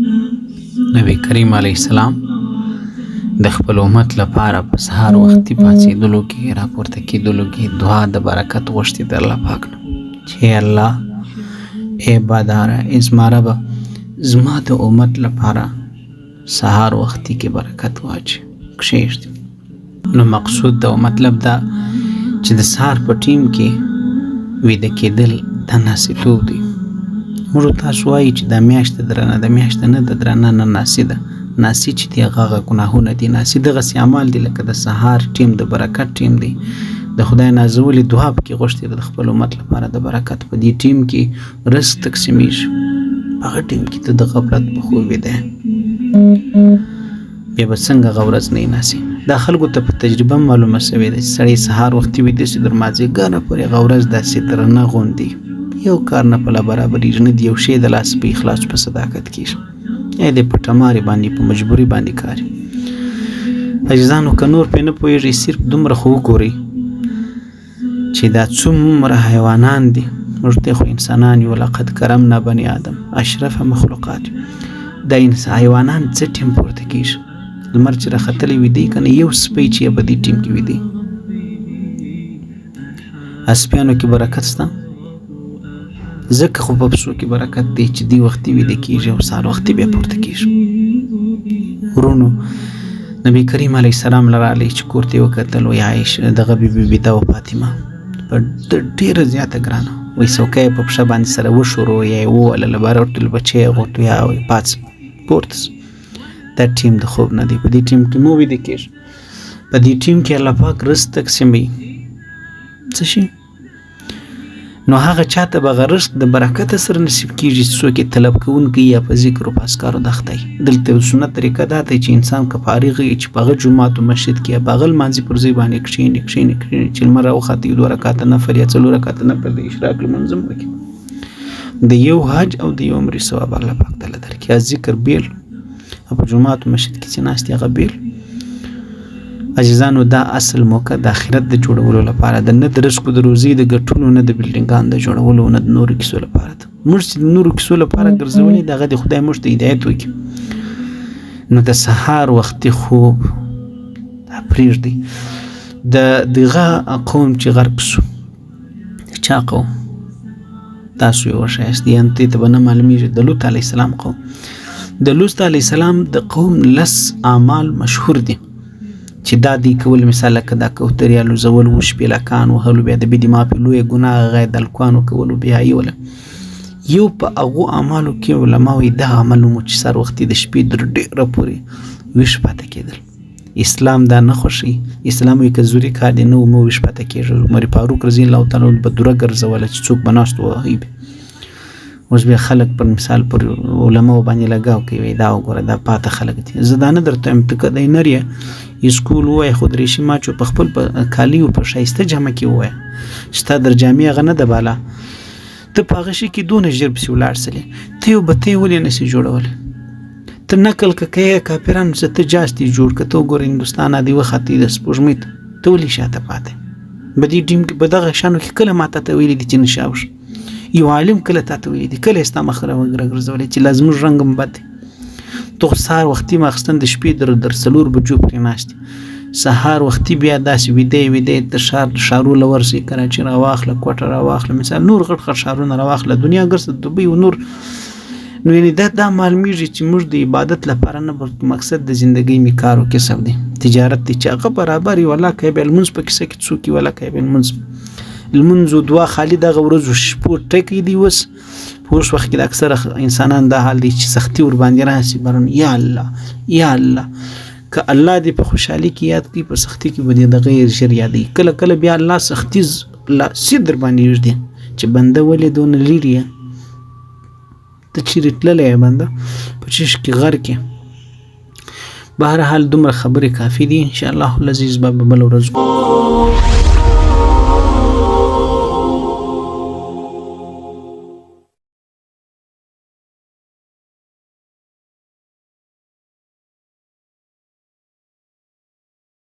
نبی کریم علیه السلام د خپل امت لپاره په سهار وختي پاڅېدلو کې، راپورته کېدلو کې دعا د برکت غوښتې د الله پاک نه، چې الله ای باداره، ای زما ربه، زما د امت لپاره سهار وختي کې برکت واچي کښېږدي. نو مقصود دا مطلب دا چې د سهار په ټیم کې ویده کېدل دا ناسیتوب دی. موږ تاسو وایي چې دا میاشت درنه ده، میاشت نه ده درنه، نه ناسي ده. ناسي چې دی هغه ګناهونه دي، ناسي دغسې اعمال دي لکه د سهار ټیم د برکت ټیم دی، د خدای نازولې دعا پکې غوښتې ده د خپل امت لپاره د برکت. په دې ټیم کې رزق تقسیمیږي، هغه ټیم کې ته د غفلت په خوب ویده بیا به څنګه هغه ورځ نه ناسي. دا خلکو ته په تجربه معلومه شوې ده چې سړی سهار وختي ویده شي، تر مازدیګره پورې هغه ورځ داسې درنه غوندي یو کار نه پله برابرېږي، نه د یو شی د لاس په اخلاص په صداقت کېږي، ای د پټه مارې باندې په مجبوري باندې کاري. عزیزانو که نور پرې نه پوهېږئ، صرف دومره خو وګورئ چې دا څومره حیوانان دي، موږ ته خو انسانان یو، لقد کرمنا بني آدم، اشرف مخلوقات یو. دا حیوانان څه ټیم پورته کېږي؟ لمر چې راختلی وي دی که نه، یو سپی چې په دې ټیم کې وي دی. اسپیانو کې برکت شته، ځکه خو په پسو کې برکت دی چې دی وختي ویده کېږي او سهار وختي بیا پورته کېږي. ورونو نبی کریم علیه السلام له راغلی چې کور ته یې وکتل، وایي عایشه دغه بي بي بیده وه فاطمه په ډېره زیاته ګرانه، وایي څوکۍ یې په پښه باندې سره وښوروه، یا یې ووهله، باره ورته بچی یې غوښت، یا وایي پاڅه پورته شه. دا ټیم د خوب نه دی، په دې ټیم کې مو ویده کېږي، په دې ټیم کې الله پاک رزق تقسیموي. څه شي؟ نو هغه چاته به هغه رزق د برکته سره نصیب کېږي چې څوک یې طلب کوونکی یا په ذکر او په اذکارو د اخته وي. دلته یو سنت طریقه دا دی چې انسان که فارغ وي چې په هغه جومات او مسجد کې یا په هغه لمانځي پر ځای باندې کښېني کښېني کښېني چې لمر راوخاته، یو دوه رکعته نفل یا څلور رکعته نفل د اشراق لمونځ هم وکړي، د یو حج او د یو عمرې ثواب الله پاک تعالی درکړي. ذکر بېل او په جومات او مسجد کې چې ناست دی هغه بېل. عزیزانو دا اصل موقع د آخرت د جوړولو لپاره ده، نه د رزق د روزي د ګټلو، نه د بلډینګانو د جوړولو، نه د نورو کیسو لپاره ده. موږ چې د نورو کیسو لپاره ګرځولې دغه د خدای موږ ته هدایت وکړي. نو د سهار وختي خوب دا پرېږدئ. د دغه قوم چې غرق شو، چا قوم تاسو یې وښیاست، یعنې ته به نه معلومیږي، د لوط علیه السلام قوم. د لوط علیه السلام د قوم لس اعمال مشهور دي چې دا دی کول، مثال لکه دا کوترې الوزول و، شپېلکان وهلو، بیا د بدې معافي لویه ګناه هغه د هلکانو کولو، بیا یې وله. یو په هغو اعمالو کې علما وایي دا عمل مو چې سهار وختي د شپې تر ډېره پورې ویښ پاتې کېدل. اسلام دا نه خوښوي، اسلام وایي که ضروري کار دی نه و مه ویښ پاتې کېږه. عمر فاروق رضی الله تعالی عنه به دوره ګرځوله چې څوک به ناست وهي به. اوس بیا خلک پر مثال پر علماو باندې لګاو کوي، وایي دا وګوره دا پاته خلک دي. زه دا نه درته وایم، ته که دی نر یې سکول ووایه، خو دریشي ماچو په خپل په کالي او په ښایسته جامه کې ووایه چې ستا در جامې هغه نه ده بالا، ته په هغه شي کې دونه ژر پسې ولاړ سلې، ته یو بتۍ ولې نه سې جوړولی؟ ته نقل که کوې کافرانو څه، ته جاز دې جوړ که، ته وګوره هندوستان دی وختې د سپوږمۍ ته، ته ولې شاته پاتې؟ په دې ټیم کې په دغه شانو کې کله ما ته ویلي دي چې نه شا وشه؟ یو عالم کله تا ته ویلي دي، کله یې ستا مخ راګرځولی چې لا زموږ رنګ هم بد دی؟ ته خو سهار وختي ماخستن د شپې در 4 بجو پرې ناست، سهار وختي بیا داسې ویده ویده ته ښار ښارو له ورسې، کراچي راواخله، کوټه راواخله، مثال نور غټ غټ ښارونه راواخله، دنیا ګرځه، دوبۍ او نور. نو یعنې دا معلومیږي چې موږ د عبادت لپاره نه، بلکې مقصد د زندګۍ می کار او کسب دی، تجارت دی چې هغه برابر وي. والله که بیا لمونځ په کیسه کې څوک وي، والله که بیا لمونځ او دعا خالي دغه ورځو شپو ټکی دی. اوس په اوس وخت کې د اکثره انسانان دا حال دی چې سختي ورباندې راسي، برن یا الله یا الله، که الله دې په خوشحالي کې یاد کړي، په سختي کې به دې دغه ژر یادوي. کله کله بیا الله سختي لا سي در باندې ږدي چې بنده ولې دونه لرې یې، ته چیرې تللی یې بنده، په چش کې غر کې. بهرحال دومره خبرې کافي دي، ان شاء الله العزیز به بله ورځ.